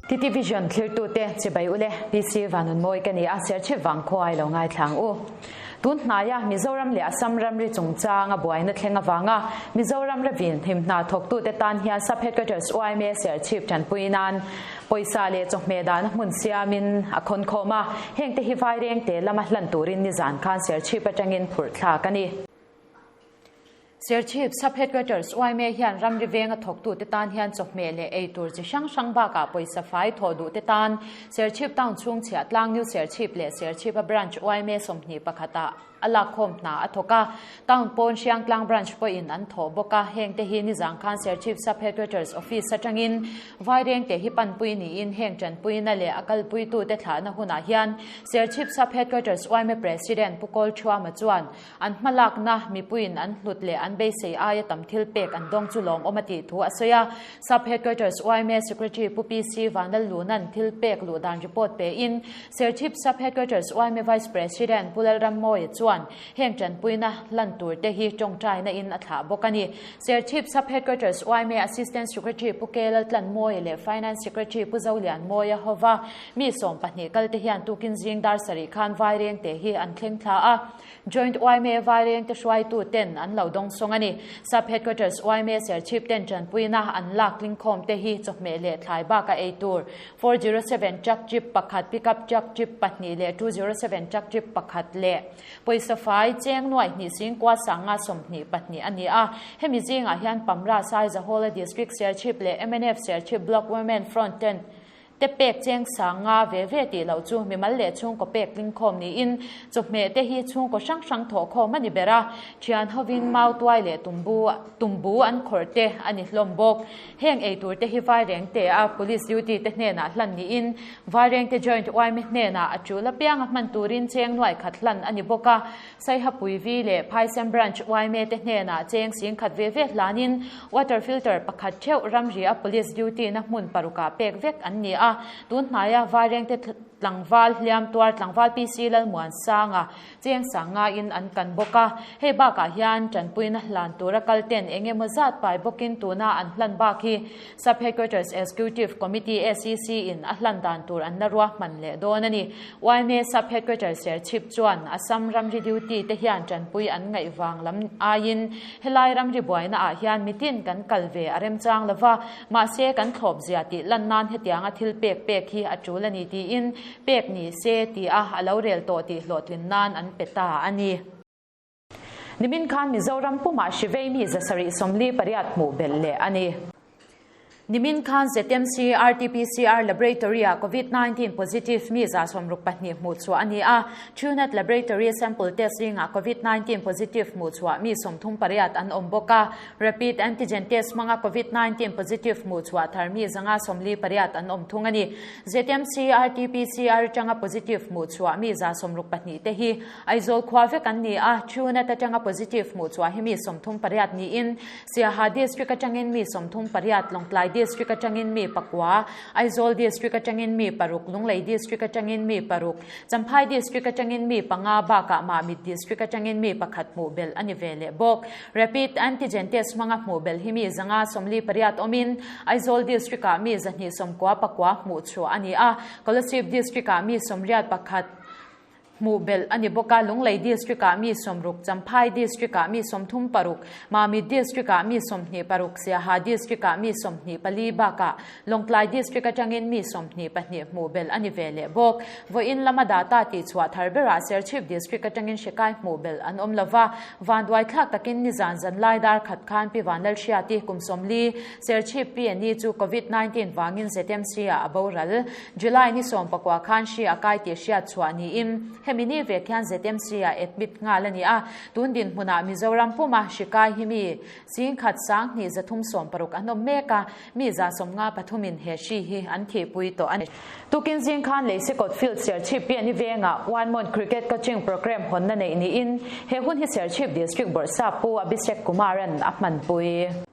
TT Vision thlirtute chibai ule PC Vanunmawi ka ni a, Serchhip vangkhua i lo ngaithlang u. Tun hnaia Mizoram leh Assam ramri chungchanga buaina thleng avanga Mizoram ravin him hna thawktute tan hian Sub Headquarters yma Serchhip tanpui nan pawisa leh chawhmeh dahna hmun siamin a khawn khawm a, hengte hi Vairengte lama hlan turin nizan khan Serchhip atangin phurh thlak a ni. Serchhip Sub Headquarters yma hian ramri venga thawktute tan hian chawhmeh leh ei tur chi hrang hrang bakah pawisa fai thawh duhte tan Serchhip Town chhung chhiah tlang New Serchhip leh Serchhip-a Branch yma 21 ah a lakkhawm hna a thawk a. Town pawn Hriangtlang Branch pawhin an thawh bawk a, hengte hi nizang khan Serchhip Sub Headquarters Office atangin Vairengte hi panpui niin heng tanpuina leh a kalpuitute thlahna hunah hian Serchhip Sub Headquarters yma President Pu Kawlthuama chuan An hmalakna mipuiin an hlut leh an beisei aia tam thil pek an dawng chu lawmawm a tih thu a sawi a. Sub Headquarters yma Secretary Pu PC Vanlalluna'n thil pek luh dan report pein Serchhip Sub Headquarters yma Vice President Pu Lalrammawia chuan heng tanpuina hlan tur te hi tawngtaina in a thlah bawk a ni. Serchhip Sub Headquarters yma Assistant Secretary Pu K Laltlanmawia leh Finance Secretary Pu Zolianmawia hova mi 12 kal te hian tukin zing dar sarih khan Vairengte hi an thleng thla a. Joint yma Vairengte hruaitu ten an lo dawng sawng a ni. Sub Headquarters yma Serchhip ten tanpuina an lak tlingkhawm te hi chawhmeh leh thlai baka ei tur 407 truck jeep pakhat, pickup truck jeep pahnih leh 207 truck jeep pakhat leh pawisa fai cheng nuaih hnih singkua sanga 22 a ni a. Hemi zingah hian Pamra Saizahawla District Serchhip leh mnf Serchhip Block Women Front ten Te pek cheng sang nga ve ve tih loh chu mimal leh chhungkaw pek tlingkhawm niin chawhmeh te hi chhungkaw hrang hrang thawhkhawm a ni ber a, thian hovin mau tuai leh tumbu tumbu an khawrh te a ni hlawm bawk. Heng ei tur te hi Vairengte a Police duty te hnenah hlan niin Vairengte Joint yma hnenah a tul apianga hman turin cheng nuai khat hlan a ni bawk a, Saihapui Vi leh Phaisem Branch yma te hnenah cheng sing khat ve ve hlanin water filter pakhat theuh ramri a police duty na hmun parukah pek vek an ni a. Tun hnaia Vairengte tlangval hliam tuar tlangval PC Lalmuansanga cheng sang ngaiin an kan bawk a. Hei bakah hian tanpuina hlan tura kal ten eng emaw zat pai bawkin tuna an hlan bak hi Sub Headquarters Executive Committee, SEC, in a hlan dan tur an la ruahman leh dawn a ni. Yma Sub Headquarters Serchhip chuan Assam ramri duty te hian tanpui an ngaih vang lam aiin helai ramri buaina ah hian mitin kan kal ve a remchang lova, mahse kan thlawp zia tih lan nan hetianga thil pek pek hi a tul a ni tiin pek ni se ti a a lo rel tawh tih hlawhtlin nan an pe ta a ni. Nimin khan Mizoram pumah hri vei mi 748 hmuh belh leh a ni. Nimin khan ZMC RT-PCR Laboratory-ah Covid-19 positive mi 64 hmuh chhuah a ni a. Truenat Laboratory sample test ringah Covid-19 positive hmuh chhuah mi 38 an awm bawk a. Rapid antigen test hmanga Covid-19 positive hmuh chhuah thar mi 158 an awm thung a ni. ZMC RT-PCR atanga positive hmuh chhuah mi 62 te hi Aizawl khua vek an ni a, Truenat atanga positive hmuh chhuah hi mi 38 niin, Siaha District atangin mi 38, Lawngtlai District atangin mi pakua, Aizawl District atangin mi paruk, Lunglei District atangin mi paruk, Champhai District atangin mi panga bakah Mamit District atangin mi pakhat hmuh belh a ni ve leh bawk. Rapid Antigen Test hmanga hmuh belh hi mi 158 awmin, Aizawl District-ah mi 299 hmuh chhuah a ni a, Kolasib District-ah mi 81, Hmuh belh a ni bawk a, Lunglei District-ah mi 60, Champhai District-ah mi 36, Mamit District-ah mi 26, Siaha District-ah mi 24 bakah Lawngtlai District atangin mi 22 hmuh belh a ni ve leh bawk. Vawiin lama data tihchhuah thar berah Serchhip District atangin hrikai hmuh belh an awm lo va, vanduai thlak takin nizan zan lai dar khat khan Pi Vanlalhriati kum 40, Serchhip PNE chu Covid-19 vangin ZMC-ah a boral. July ni 19 khan hri a kai tih hriat chhuah niin hemi ni vek hian ZMC-ah admit nghal a ni a. Tun dinhmunah Mizoram puma hri kai hi mi 10,000 sang 236 an awm mek a, mi 53 in he hri hi an thihpui tawh a ni. Tukin zing khan Leisekawt Field Serchhip Piani vengah One Month Cricket Coaching Programme hawnna neih niin he hun hi Serchhip District Bawrhsap Pu Abhishek Kumar-a'n a hmanpui.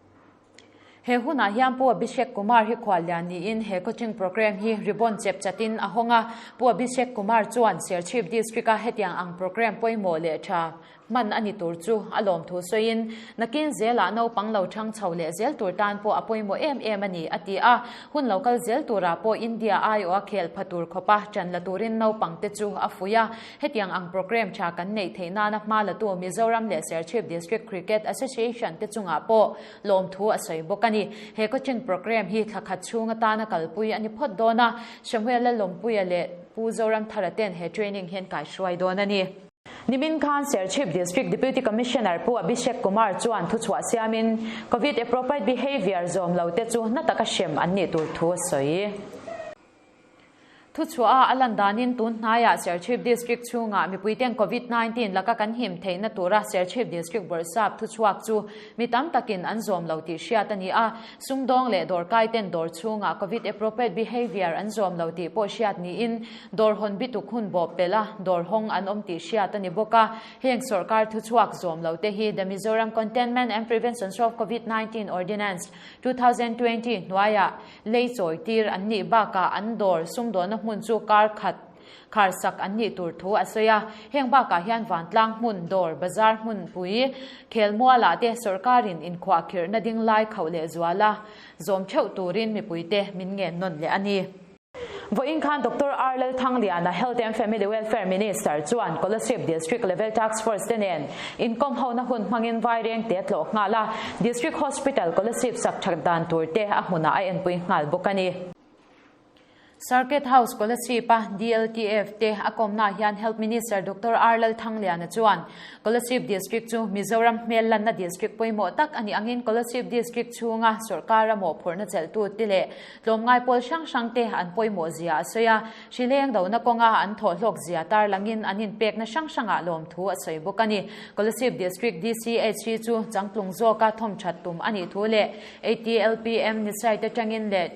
He hunah hian Pu Abhishek Kumar hi khuallian niin he coaching programme hi ribbon chep chatin a hawng a. Pu Abhishek Kumar chuan Serchhip District-a hetiang ang programme pawimawh leh tha hman a ni tur chu a lawmthu sawiin, nakin zelah naupang lo chang chho leh zel tur tan pawh a pawimawh em em a ni, a ti a. Hun lo kal zel turah pawh India aiawha khel pha tur khawpa ṭan la turin naupangte chu a fuih a. Hetiang ang programme ṭha kan neih theih nana hma latu Mizoram leh Serchhip District Cricket Association te chungah pawh lawmthu a sawi bawk a ni. He coaching programme hi thla khat chhung atana kalpui a ni phawt dawn a, Samuel Lalawmpuia leh Pu Zoramthara ten he training hian kaihruai dawn a ni. Nimin khan Serchhip District Deputy Commissioner Pu Abhishek Kumar chuan thuchhuah siamin Covid appropriate behaviour zawm lo te chu na taka hrem an nih tur thu a sawi. Thuchhuah a a lan danin tun hnaiah Serchhip District chhungah mipuiten Covid 19 laka kan him theihna tura Serchhip District Bawrhsap thuchhuak chu mi tam takin an zawm lo tih hriat a ni a. Sumdawng leh dawrkaiten dawr chhungah Covid appropriate behaviour an zawm lo tih pawh hriat niin dawr hawn bituk hun bawp pelh a, dawr hawng an awm tih hriat a ni bawk a. Heng sawrkar thuchhuak zawm lo te hi The Mizoram Containment and Prevention of Covid 19 Ordinance, 2020 hnuaiah Lei chawi tir an nih bakah an dawr sumdawhna hmun chu kar khat khar sak an nih tur thu a sawi a. Heng bakah hian vantlang hmun, dawr, bazar hmunpui, khelmualah te sawrkarin inkhuahkhirhna ding lai khauh leh zuala zawm theuh turin mipuite min ngen nawn leh a ni. Vawiin khan Doctor R Lalthangliana, Health and Family Welfare Minister chuan Kolasib District Level Task Force te nen Inkawm hona hun hmangin Vaireng te a tlawh nghal a, District Hospital Kolasib sak that dan tur te a hmunah a enpui nghal bawk a ni. Circuit House Kolasib-a DLTF te a kawmnaah hian Health Minister Doctor R Lalthangliana chuan Kolasib District chu Mizoram hmel lanna district pawimawh tak a nih angin Kolasib District chhunga sawrkara mawhphurhna chelhtute leh tlawmngai pawl hrang hrangte an pawimawh zia a sawi a. Hri leng dona kawnga an thawh hlawk zia tarlangin an inpekna hrang hrangah lawmthu a sawi bawk a ni. Kolasib District DCHC chu changtlung zawka thawmthat tum a nih thu leh 80 LPM ni site atangin leh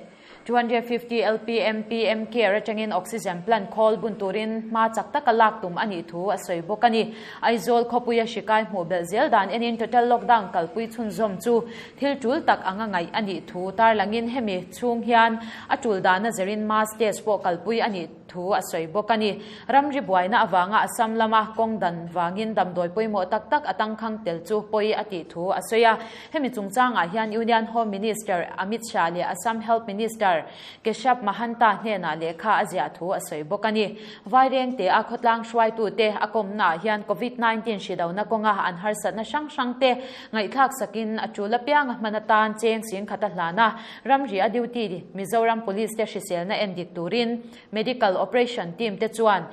250 LPM PM Care atangin oxygen plant khawl bun turin hma chak taka lak tum a nih thu a sawi bawk a ni. Aizawl khawpuia hri kai hmuh belh zel dan enin total lockdown kalpui chhunzawm chu thil tul tak anga ngaih a nih thu tarlangin hemi chhung hian a tul dana zerin mass test pawh kalpui a nih thu a sawi bawk a ni. Ramri buaina avanga Assam lama kawng dan vangin damdawi pawimawh tak tak a tangkhang tel chu pawi a tih thu a sawi a. Hemi chungchangah hian Union Home Minister Amit Shah leh Assam Health Minister Keshab Mahanta hnenah lehkha a ziah thu a sawi bawk a ni. Vairengte a khawtlang hruaitute a kawmnaah hian Covid 19 hri dona kawnga an harsatna hrang hrangte Ngaihthlak sakin a tul apiang a hman atan cheng sing khat a hlan a, ramri a duty Mizoram Police te hriselna en dik turin Medical Operation Team te chuan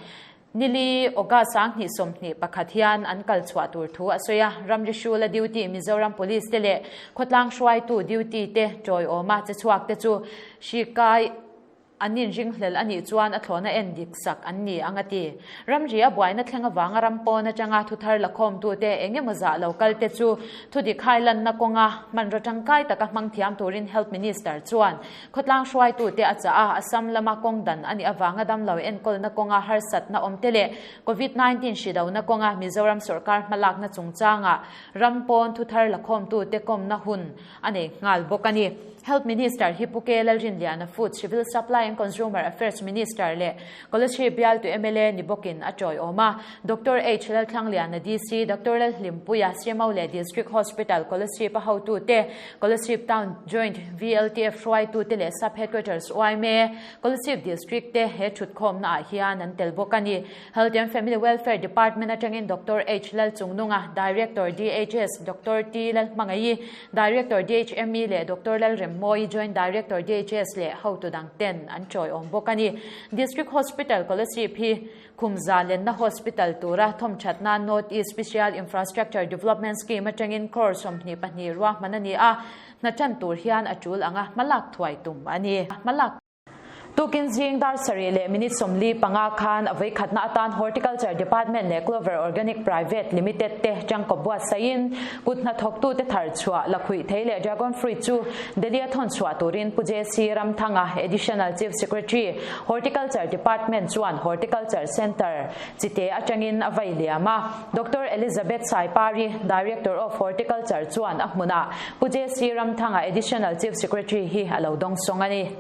nili August 2021 hian an kal chhuah tur thu a sawi a, ramri hrula duty Mizoram Police te leh khawtlang hruaitu duty te tawiawma che chhuak te chu hri kai An inringhlel a nih chuan a thlawhna en dik sak an ni ang a ti. Ramri a buaina thleng avanga ram pawn atanga thuthar lakhawmtute eng emaw zah lo kalte chu thudik hailanna kawnga hmanraw tangkai taka hmang thiam turin Health Minister chuan khawtlang hruaitute a chah a, Assam lama kawng dan a nih avanga damlo enkawlna kawnga harsatna awmte leh Covid 19 hri dona kawnga Mizoram sawrkar hmalakna chungchangah ram pawn thuthar lakhawmtute kawmna hun a nei nghal bawk a ni. Health Minister hi Pu K Lalrinliana Food, Civil Supply and Consumer Affairs Minister leh Kolasib bialtu mla ni bawkin a tawiawm a. Doctor H Lalthlangliana DC, Doctor Lalhlimpuia CMO leh District Hospital Kolasib a hotute, Kolasib Town Joint VLTF hruaitute leh Sub Headquarters yma Kolasib District te he thutkhawmna ah hian an tel bawk a ni. Health and Family Welfare Department atangin Doctor H Lalchungnunga, Director DHS, Doctor T Lalhmangaih, Director DHME leh Doctor Lalremmawi, Joint Director DHS leh hotu dang ten an tawiawm bawk a ni. District Hospital Kolasib hi Khumza lenna Hospital tura thawmthatna North East Special Infrastructure Development Scheme atangin crore 22 ruahman a ni a, hna tan tur hian a tul anga hmalak thuai tum a ni. Tukin zing dar sarih leh minute 45 khan a vawikhatna atan Horticulture Department leh Clover Organic Private Limited te tangkaw buatsaihin kut hnathawktute thar chhuah lakhuih thei leh dragon fruit chu Delhi a thawn chhuah turin Pu JC Ramthanga, Additional Chief Secretary, Horticulture Department chuan Horticulture Centre chite atangin a vai liam a. Doctor Elizabeth Saipari, Director of Horticulture chuan a hmunah Pu JC Ramthanga, Additional Chief Secretary hi a lo dawngsawng a ni.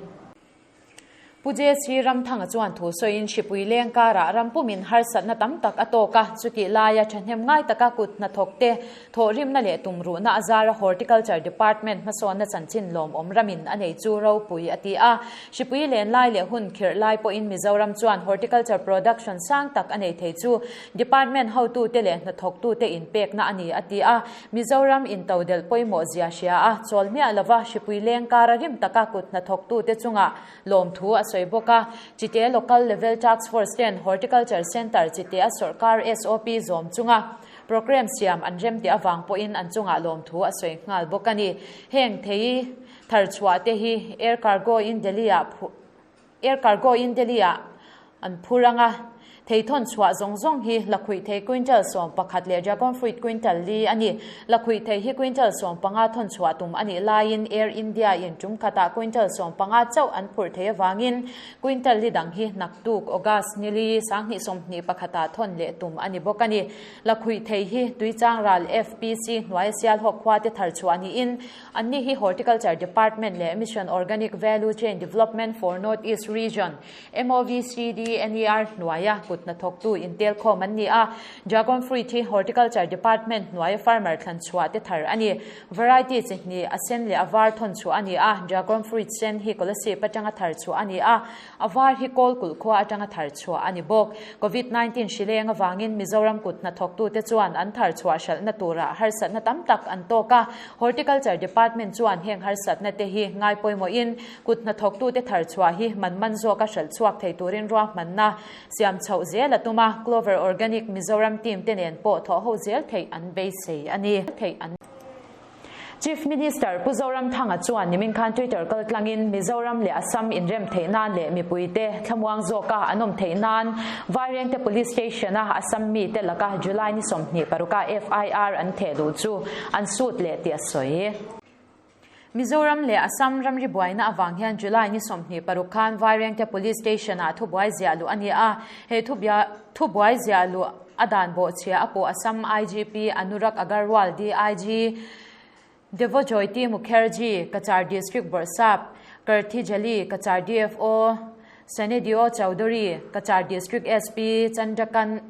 Pu JC Ramthanga chuan thu sawiin hripui leng karah ram pumin harsatna tam tak a tawk a, chutih laia thahnem ngai taka kut hnathawkte thawhrimna leh tumruhna a zara Horticulture Department hmasawnna chanchin lawmawm ramin a nei chu ropui a ti a. Hripui len lai leh hun khirh lai pawhin Mizoram chuan Horticulture production sang tak a nei thei chu Department hotute leh hnathawktute inpekna a ni a ti a. Mizoram intodelh pawimawh zia hria a, chawl miah lova hripui leng kara rim taka kut hnathawktute chungah lawmthu a sawi bawk a. Chite Local Level Task Force ten Horticulture Centre Chite-a sawrkar SOP zawm chunga programme siam an rem tih avang pawhin an chungah lawmthu a sawi nghal bawk a ni. Heng thei thar chhuah te hi Air Cargo in Delhi-ah Air Cargo in Delhi-ah an phur ang a, thei thawn chhuah zawng zawng hi lakhuih thei quintal 11 leh dragon fruit quintal li a ni. Lakhuih thei hi quintal 15 thawn chhuah tum a nih laiin Air India in tum khatah quintal 15 chauh an phurh thei avangin quintal li dang hi naktuk August ni li 2021 ah thawn leh tum a ni bawk a ni. Lakhuih thei hi Tuichang ral FPC hnuaia Sialhawk khua te thar chhuah niin Anni hi Horticulture Department leh Mission Organic Value Chain Development for North East Region, MOVCDNER, hnuaia kut hnathawktu intelkhawm an ni a. Dragon fruit hi Horticulture Department hnuaia farmer thlan chhuah te thar a ni. Variety chi hnih, a sen leh a var thawn chhuah a ni a. Dragon fruit sen hi Kolasib atanga thar chhuah a ni a, a var hi Kawlkulh khua atanga thar chhuah a ni bawk. Covid 19 hrileng avangin Mizoram kut hnathawktute chuan an thar chhuah hralhna turah harsatna tam tak an tawk a. Horticulture Department chuan heng harsatna te hi ngai pawimawhin kut hnathawktute thar chhuah hi man man zawka hralh chhuak thei turin ruahmanna siam chhoh zel a tum a, Clover Organic Mizoram team te nen pawh thawhho zel theih an beisei a ni. Chief Minister Pu Zoramthanga chuan nimin khan Twitter kaltlangin Mizoram leh Assam inrem theih nan leh mipuite thlamuang zawka an awm theih nan Vairengte Police Station-a Assam mite laka July ni 26 a FIR an theh luh chu an sut leh tih a sawi. Mizoram leh Assam ramri buaina avang hian July ni 26 khan Vairengte Police Station-ah thubuai ziah luh a ni a, he thubuai ziah luh a dan bawhchhia a pawh Assam IGP Anurag Agarwal, DIG Devojoyti Mukherjee, Cachar District Bawrhsap, Karthi Jali, Cachar DFO Sanedio Chowdhury, Cachar District SP Chandrakan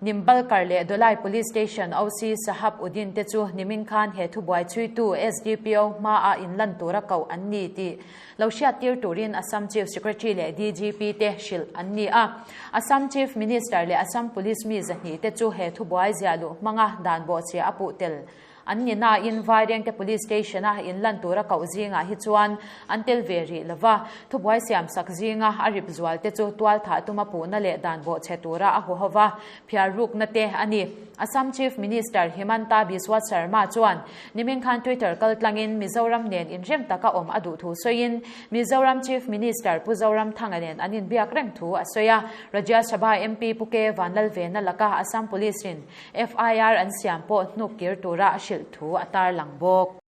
Nimbalkar leh Dholai Police Station OC Sahab Uddin te chu nimin khan he thubuai chhuitu SDPO hmaah inlan tura koh an ni tih Lo hriattir turin Assam Chief Secretary leh DGP te hrilh an ni a. Assam Chief Minister leh Assam Police mi zahnih te chu he thubuai ziah luh hmanga dan bawhchhia a puh tel an ni nain Vairengte Police Station-a inlan tura koh zingah hi chuan an tel ve rih lo va. Thubuai siamsak zinga a rip zual te chu tualthah tuma puhna leh dan bawhchhe tura a huho va. Phiar rukna te a ni. Assam Chief Minister Himanta Biswa Sarma chuan nimin khan Twitter kaltlangin Mizoram nen inrem taka awm a duh thu sawiin Mizoram Chief Minister Pu Zoramthanga nen an inbiak reng thu a sawi a. Rajya Sabha MP Pu K Vanlalvena laka Assam Police-in FIR an siam pawh hnuk kir tura a hrilh thu a tarlang bawk.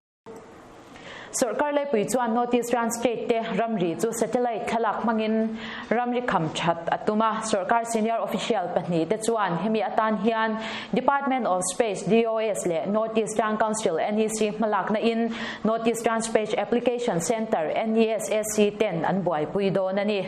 Sorkar laipui chuan North Eastern State te ramri chu satellite thlalak hmangin ramri kham that a tum a. Sorkar senior official pahnih te chuan hemi atan hian Department of Space, DOS, leh North Eastern Council, NEC, hmalakna in North Eastern Space Application Centre, NESAC, ten an buaipui dawn a ni.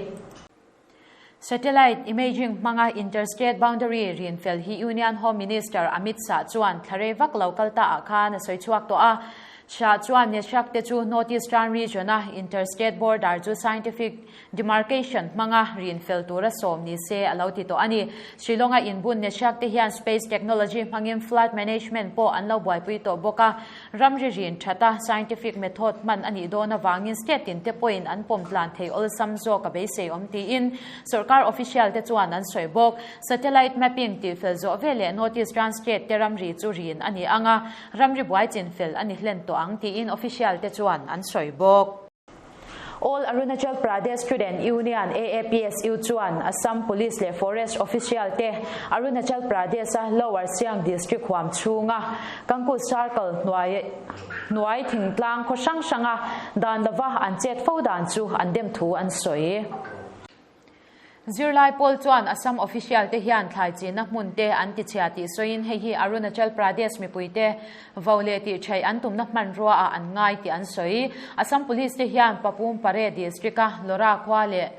Satellite imaging hmanga interstate boundary rinfel hi Union Home Minister Amit Shah chuan thlarei vak lo kal ta ah khan a sawi chhuak tawh a. Shah chuan Neshak te chu North Eastern region a interstate border chu scientific demarcation hmanga rinfel tura sawm ni se a lo ti tawh a ni. Shillong a inbun Neshak te hian space technology hmangin flood management pawh an lo buaipui tawh bawk a. Ramri rin thata scientific method hman a nih dawn avangin state tin te pawhin an pawm tlan thei awlsam zawk a beisei awm tiin sorkar official te chuan an sawi bawk. Satellite mapping tih fel zawh veleh North Eastern state te ramri chu rin a ni ang a, ramri buai chin fel a ni hlen tawh ang tiin official te chuan an sawi bawk. All Arunachal Pradesh Student Union, AAPSU, chuan Assam Police leh Forest official te Arunachal Pradesh-a Lower Siang District huam chhunga Kangku Circle hnuai hnuai thingtlang khaw hrang hranga dan lova an chet fo dan chu an dem thu an sawi. Zirlai pawl chuan Assam official te hian thlai chinna hmun te an ti chhia tih sawiin hei hi Arunachal Pradesh mipui te vo leh tih theih an tumna hmanrua ah an ngai tih an sawi. Assam Police te hian Papum Pare district a Lora khua leh.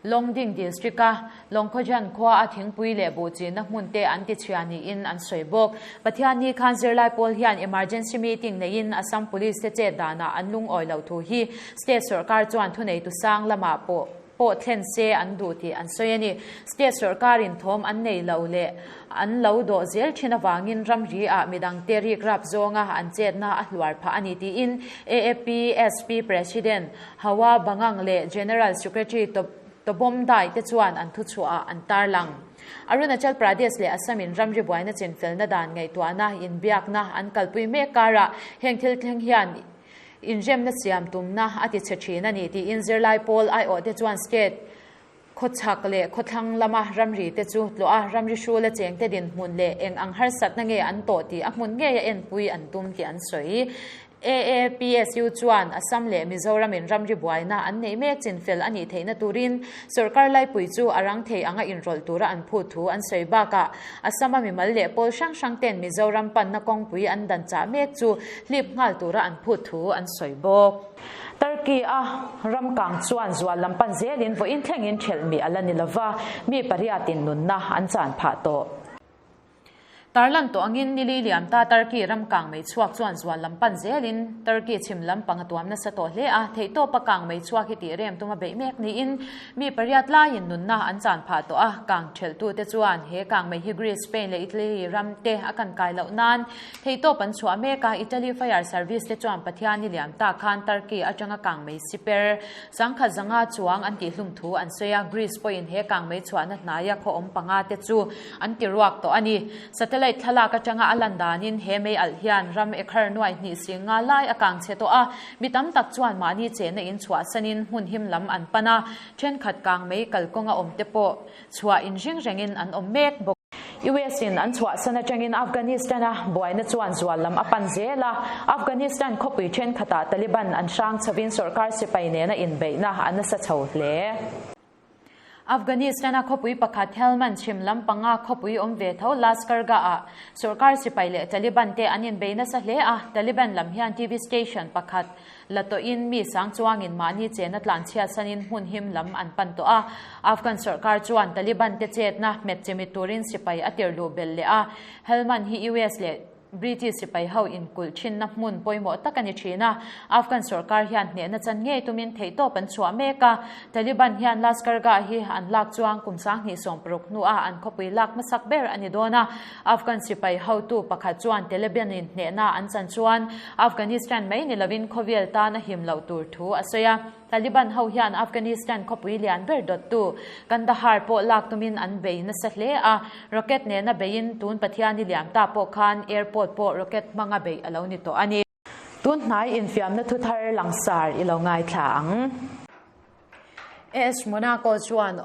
Longding District-a Longkhawjan khua a thingpui leh buh chinna hmun te an tichhia niin an sawi bawk. Pathianni khan zirlai pawl hian emergency meeting neiin Assam Police te chet danah an lungawi loh thu hi state sorkar chuan thuneitu sang lamah pawh pawh thlen se an duh tih an sawi a ni. State sorkarin thawm an nei lo leh an lo dawh zel thin avangin ramri ah midangte rikrap zawnga an chetna a hluar phah a ni tiin AAPSP President Hawa Bangang leh General Secretary Tobom Dai te chuan an thuchhuah ah an tarlang. Arunachal Pradesh leh Assam in ramri buaina chinfelna dan ngaihtuahna inbiakna an kalpui mek karah heng thil thleng hian inremna siam tumna a ti chhe thin a ni tiin zirlai pawl aiawh te chuan state khawchhak leh khawthlang lama ramri te chu tlawh a, ramri hrula chengte dinhmun leh eng ang harsatna nge an tawh tih a hmun ngei a enpui an tum tih an sawi. AAPSU chuan Assam leh Mizoram in ramri buaina an neih mek chinfel a nih theihna turin sorkar laipui chu a rang thei anga inrawlh tura an phut thu an sawi bakah Assam a mimal leh pawl hrang hrang ten Mizoram panna kawngpui an dan chah mek chu hlip nghal tura an phut thu an sawi bawk. Turkey a ram kang chuan zual lam pan zelin vawiin thlengin thelh mi a la ni lova, mi pariatin nunna an chan phah tawh. Tarlan tawh angin nili liam ta Turkey ram kang mei chhuak chuan zual lam pan zelin Turkey chhim lam pang a tuam nasa tawh hle a, theihtawpa kang mei chhuak hi tih rem tuma beih mek niin mi pariat laiin nunna an chan phah tawh a, kang thelhtute chuan he kang mei hi Greece, Spain leh Italy ram te a kan kai loh nan theihtawp an chhuah mek a, Italy Fire Service te chuan Pathian ni liam ta khan Turkey atanga kang mei siper Sangkhat zanga chuang an tihhlum thu an sawi a, Greece pawhin he kangmei chhuahna hnaia khaw awm panga te chu an ti ruak tawh a ni. Satellite thlalak atanga a lan danin he mei alh hian ram ekhar nuai hnih sing nga lai a kang chhe tawh a, mi tam tak chuan mahni chenna in chhuahsanin hmun him lam an pan a, thenkhat kangmei kalkawnga awm te pawh chhuah inring rengin an awm mek bawk. US in an chhuahsan atangin Afghanistan a buaina chuan zual lam a pan zel a, Afghanistan khawpui thenkhatah Taliban an hrang chhovin sorkar sipai nena inbeihna a nasa chho hle. Afghanistan a khawpui pakhat Helmand chhim lam panga khawpui awm ve tho Lashkargah ah sorkar sipai leh Taliban te an inbei nasa hle a, Taliban lam hian TV station pakhat La tawhin mi sang chuangin mahni chena tlanchhiat sanin hmun him lam an pan tawh a. Afghan sorkar chuan Taliban te chetna hmet chimit turin sipai a tir luh belh leh a. Helmand hi US leh British sipai ho inkulh thinna hmun pawimawh tak a ni thin a. Afghan sorkar hian hnehna chan ngei tumin theihtawp an chhuah mek a. Taliban hian Lashkargah hi an lak chuang kum 2060 hnuah an khawpui lak hmasak ber a ni dawn a. Afghan sipai hotu pakhat chuan Taliban-in hnehna an chan chuan Afghanistan mai ni lovin khawvel tan a him loh tur thu a sawi a. Taliban ho hian Afghanistan khawpui lian ber dawttu Kandahar pawh lak tumin an bei nasa hle a, rocket nena beiin tun Pathiani liam ta pawh khan airport pawh rocket hmanga beih a lo ni tawh a ni. Tun hnai infiamna thuthar langsar i lo ngaithla ang. AS Monaco chuan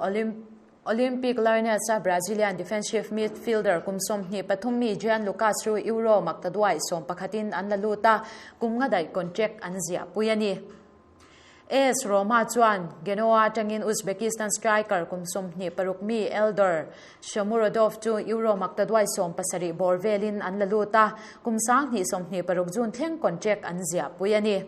Olympic Lyonnes a Brazilian defensive midfielder kum 23 mi Jean Lucas chu Euro maktaduai 11 in an la lut a, kum nga daih contract an ziahpui a ni. AS Roma chuan Genoa atangin Uzbekistan striker kum 26 mi Eldor Shomurodov chu Euro maktaduai 17 bawr velin an la lut a, kum 2026 June thleng contract an ziahpui a ni.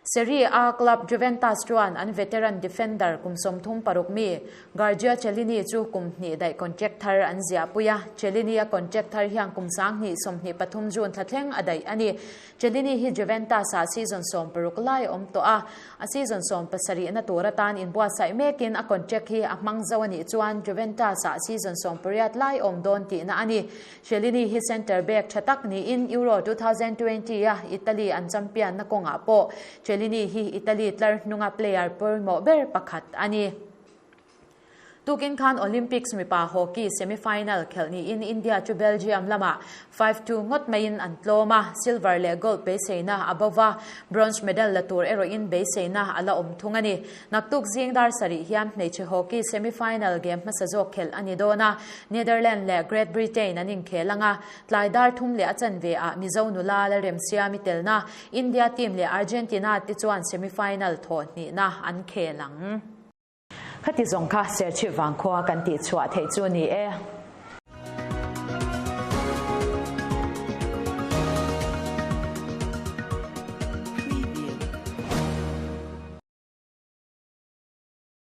Serie A club Juventus chuan an veteran defender kum 36 mi Giorgio Chiellini chu kum hnih daih contract thar an ziahpui a, Chiellini a contract thar hian kum 2023 June thla thleng a daih a ni. Chiellini hi Juventus ah season 16 lai a awm tawh a, a season 17 na tur atan inbuatsaih mekin a contract hi a hmang zo a nih chuan Juventus ah season 18 lai a awm dawn tihna a ni. Chiellini hi centre back tha tak niin Euro 2020 a Italy an champion na kawngah pawh Chiellini hi Italy tlar hnunga player pawimawh ber pakhat a ni. Tukin khan Olympics mipa hockey semi-final khelh niin India chu Belgium lamah 5-2 ngawt maiin an tlawm a, silver leh gold beiseina a bo va, bronze medal la tur erawhin beiseina a la awm thung a ni. Naktuk zing dar sarih hian hmeichhe hockey semi-final game hmasa zawk khelh a ni dawn a, Netherlands leh Great Britain an inkhel ang a, tlai dar thum leh a chanve ah Mizo nula Lalremsiami telna India team leh Argentina te chuan semi-final thawh hnihna an khel ang. Khati zawng kha Serchhip vangkhua kan tih chhuah theih chu ni e.